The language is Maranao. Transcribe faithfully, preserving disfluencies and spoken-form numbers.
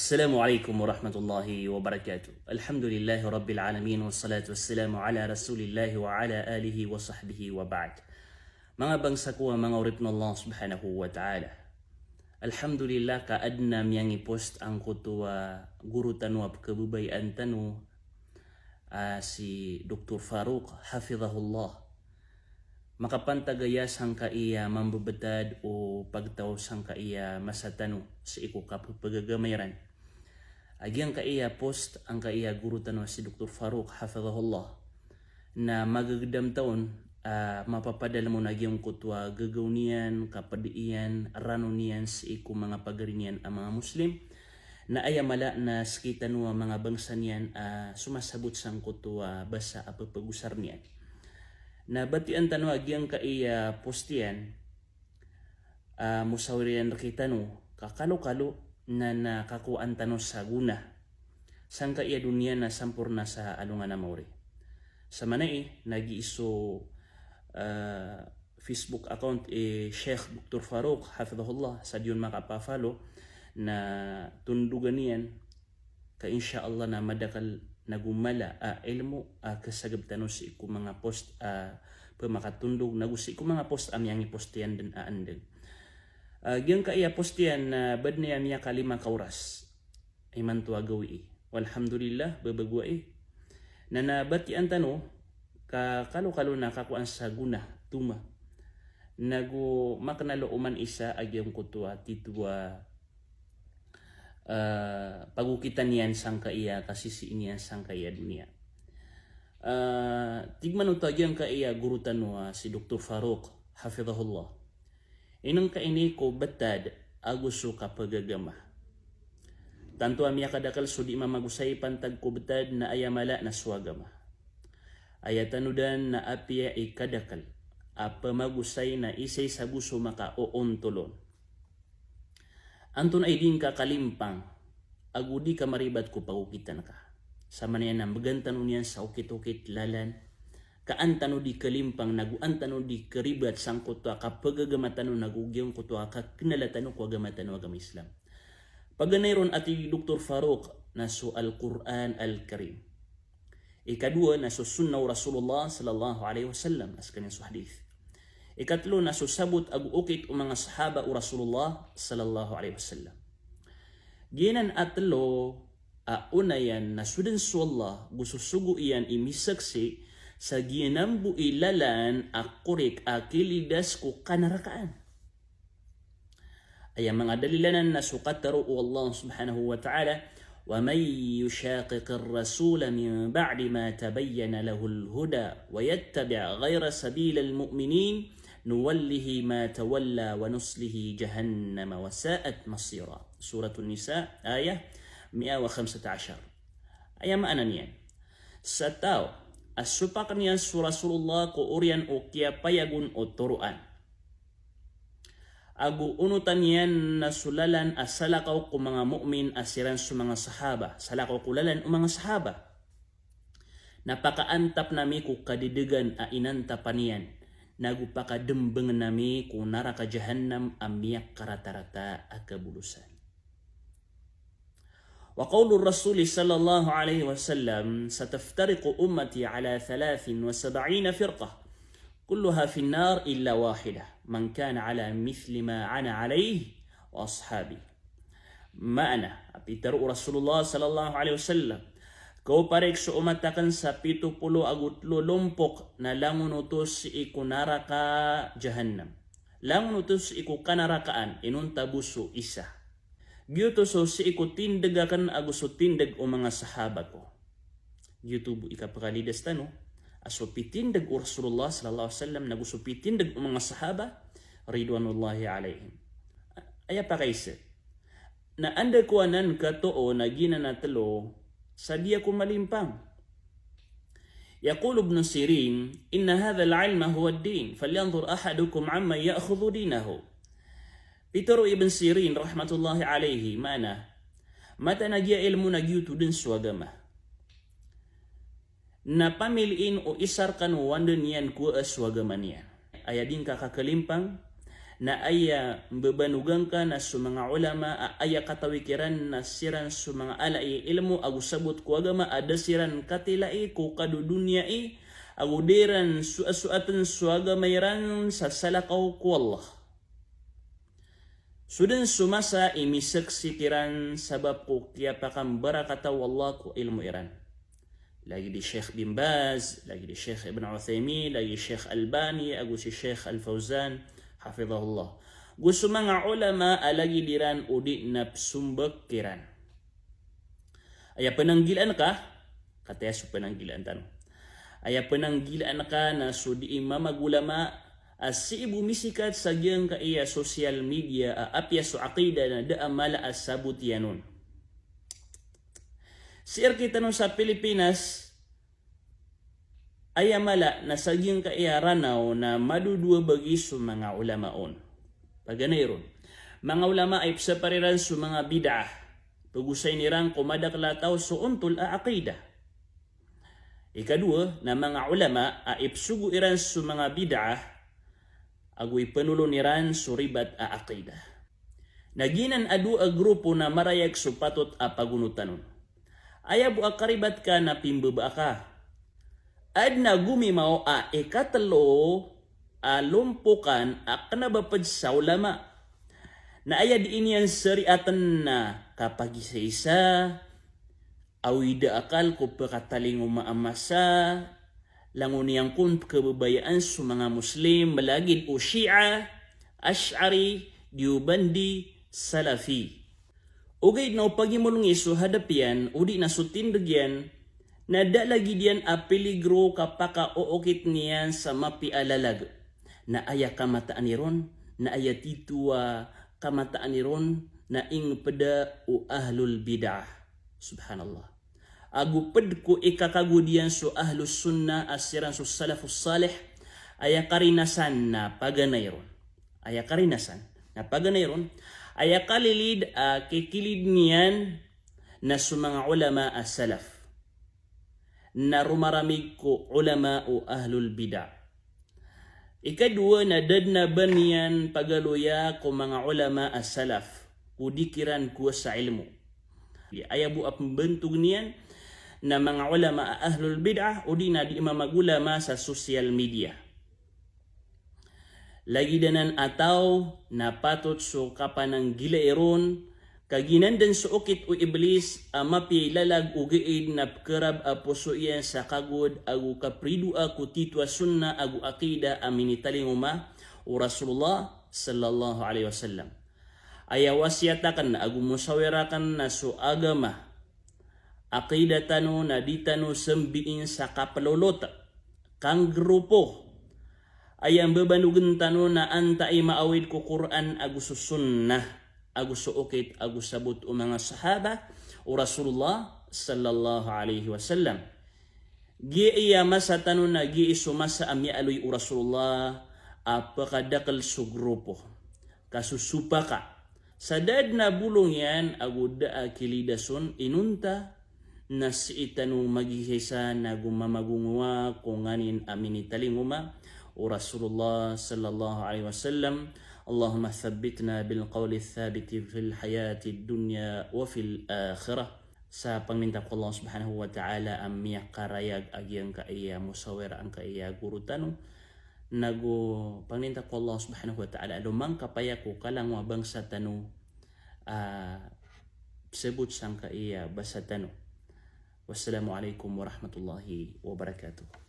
Assalamu alaikum warahmatullahi wabarakatuh. Alhamdulillahi rabbil alamin, wassalatu wassalamu ala rasulillahi wa ala alihi wa sahbihi wa ba'd. Manga bangsa ko a manga oripn o Allah subhanahu wa ta'ala. Alhamdulillah ka adn a miyangipost angkoto a goro tano a pkhababayaan tano a si Doktor Farouk, hafidhahullah. Makapantag aya sangkaiya mambebetad o pagtaw sangkaiya masa tano sii ko kapepagagama iran. A giyangkaiya post angkaiya goro tano a si Doktor Farouk, hafidhahullah, na magegedam taon a mapapadalem on a giyangkoto a gagaw niyan, kaped iyan, rano niyan sii ko manga pagari niyan a manga Muslim. Na aya mala na sekitano a manga bangsa niyan a somasabot sangkoto a basa a pepegosar niyan. Na batian tano a giyangkaiya post iyan a mosawir iyan rekitano ka kalokalo na, na kakowaan tano sa gona sangkaiya doniya na samporna sa alongan a maori. Samanai na gii so, eh, Facebook account i Sheikh Doktor Farouk, hafidhahullah, sa di on makapa-follow, na tondogan iyan ka insha Allah na madakel nago mala a ilmo a kesageb tano sii ko manga post a pemakatondog nago sii ko manga post a miyangipost iyan den a endeg. A giyangkaiya post iyan na badn iyan miyakalima ka oras imanto a gawii. Walhamdulillah, bebego ai. Na, na batian tano ka kalokalo na kakowaan sa gona, toma. Nago makenalo oman isa a giyangkoto a tito a, eh, pagokitan iyan sangkaiya kasisii niyan sangkaiya doniya. Eh, tig man oto a giyangkaiya goro tano a si Doktor Farouk, hafidhahullah. Inengka ini ko betad ago so kapagagama. Tanto a miyakadakel so di mamagosay pantag ko betad na aya mala na so agama. Aya tanodan na apiya i kadakel a pemagosay na isaisa bo so makaoontol on. Antonaa i di ngka kalimpang ago di ka maribat ko pagokitan ka? Samanaya na mbegan tano niyan sa okit-okit lalan, ka an tano di kalimpang nago an tano di karibat sangkoto a kapagagama tano nago giyangkoto a kakenala tano ko agama tano a agama Islam. Paganay ron a tig i Doktor Farouk na so Al-Quran Al-Karim. Ikadowa na so sunnah o Rasulullah sallallahu alaihi wasallam, a sekaniyan so hadith. Ikatelo na so sabot ago okit o manga sahaba o Rasulullah sallallahu alaihi wasallam. Giyanan a telo a onayan na so den so Allah go so sogo iyan i misaksi sa giyanan bo i lalan a korek a kilidas ko kanarakaan. Aya manga dalil anan na so katharo o Allah subhanahu wa ta'ala, "Wa man yushaqiqir rasula min ba'di ma tabayyana lahul huda wa yattabi' ghayra sabilil mu'minin nuwallihi ma tawalla wa nuslihi jahannama wa sa'at masira." Suratun Nisa, ayah mi'a wa khamsata ashar. Aya maana niyan, sa taw a sopaken iyan so Rasulullah ko oriyan o kiyapayagon o toroan, ago onotan iyan na so lalan a salakaw ko manga mu'min a siran so manga sahaba, salakaw ko lalan o manga sahaba, na pakaantap nami ko kadedegan a inantapan iyan, nago pakadembengen nami ko naraka jahannam a miyakaratarata a kabolosan. Wa qawlur Rasuli sallallahu alaihi wasallam, "Sataftariqu ummati ala thalathin wa sab'ina firqah, kulluha fin nar illa wahidah, man kana ala mithli ma ana alaihi wa ashabi." Maana, a pitero o Rasulullah sallallahu alaihi wasallam, "Kaoparik so omat aken sa pito polo ago telo lompok na langon oto sii ko naraka jahannam. Langon oto sii ko kanarakaan, inonta bo so isa." Giyoto so sii ko tindeg aken ago so tindeg o manga sahaba ko. Giyoto bo i kapakalidas tano a so pitindeg o Rasulullah sallallahu alaihi wasallam nago so pitindeg o manga sahaba ridwanullahi alaihim. Aya pakaisa. Na anda ko anan katoo na giyanan a telo sa di ako malimpang. Yaqulu Ibnu Sirin, "Inna hadhal ilma huwad din, falyanzur ahadukum amman ya'khudhu dinahu." Pitero i Ibn Sirin rahmatullahi alaihi, maana, mataan a giya ilmo na giyoto den so agama. Na pamiliin o isa rekano o anda niyan kowaa so agama niyan. Aya di ngka kakalimpang Na aya mbabanogan ka na so manga olama a aya katawi kiran na siran so manga ala i ilmo ago sabot ko agama a da siran katilai ko kadodoniyai ago di ran soasoaten so agama iran sa salakaw ko Allah. So den so masa i miseksi kiran sabap ko kiyapakambarakata o Allah ko ilmo iran. Lagid i Sheikh bin Baz, lagid i Sheikh Ibn Uthaymin, lagid i Sheikh Albani, ago si Sheikh Al-Fawzan, hafidhahullah. Go so manga olama a lagid iran o di na pesombek kiran. Aya penanggilaan ka, kataya so penanggilaan tano. Aya penanggilaan ka na so di i mamagolama a sii bo misikat sa giyangkaya social media a apiya so aqida na da a mala a sabot iyan on. Sii rkitano sa Pilipinas, aya mala na sa giyangkaya ranaw na madodowa bagi so manga olama on. Paganay ron. Manga olama a ipesapar iran so manga bid'ah. Pegosayn iran ko madakel a taw so ontol a aqida. Ikadowa, na manga olama a ipesogo iran so manga bid'ah, ago ipenolon iran so ribat a aqida. Na giyanan a dowa a grupo na marayag so patot a pagonotan on. Aya bo a karibat ka na pimbebaa ka. Aden a gomimaw a ikatelo a lompokan a kena ba ped sa olama. Na aya di niyan sariaten na kapagisaisa, awida akal ko pekatalingoma a masa, langon iyan kon pekebabayaan so manga Muslim, melagid o Shia, Ash'ari, Deobandi, Salafi. Ogaid na o pagimolongi so hadap iyan, o di na so tindeg iyan, na da lagid iyan a piligro kapakaookit niyan sa mapiya a lalag. Na aya kamataan iron, na aya tito a kamataan iron, na ingpeda o ahlul bid'ah. Subhanallah. Ago ped ko ikakagod iyan so ahlus sunnah a siran so salafus salih, aya karinasan na paganay ron. Aya karinasan na paganay ron, aya kalilid a kikilid niyan na so manga olama a salaf. Na romaramig ko olama o ahlul bid'ah. Ikadowa na da den a ba niyan pagaloya ko manga olama a salaf, ko di kiran kowa sa ilmo. Aya bo a pembentog niyan na manga olama a ahlul bid'ah, o di na di mamagolama sa social media. Lagid anan a taw na patot so kapananggilai ron, ka giyanan den so okit o Iblis a mapiya i lalag ogaid na pekerab a poso iyan sa kagod ago kapridoa ko tito a sunnah ago aqida a minitalingoma o Rasulullah sallallahu alaihi wasallam. Aya wasiyat aken ago mosawira aken na so agama, aqida tano na di tano sembiin sa kapelolot, kanggrupo. Aya mbabanogen tano na antai maawid ko Qur'an ago so sunnah, ago so okit ago sabot o manga sahaba o Rasulullah sallallahu alaihi wasallam. Giyai a masa tano na giyai so masa a miyaaloy o Rasulullah a pekadakel so grupo. Ka so sopaka. Sa da den a bolong iyan ago da a kilidas on inonta na sii tano magisaisa nago mamagongowa ko nganin a minitalingoma o Rasulullah sallallahu alaihi wasallam. Allahumma thabbitna bil qawli thabiti fil hayati dunya wa fil akhirah. Sa pangninta ko Allah subhanahu wa ta'ala a miyakarayag a giyangkaya mosawira angkaya goro tano. Nago pangninta ko Allah subhanahu wa ta'ala a lomangkapaya ko kalangowa bangsa tano a sebot sangkaya basa tano. Wassalamu alaikum warahmatullahi wabarakatuh.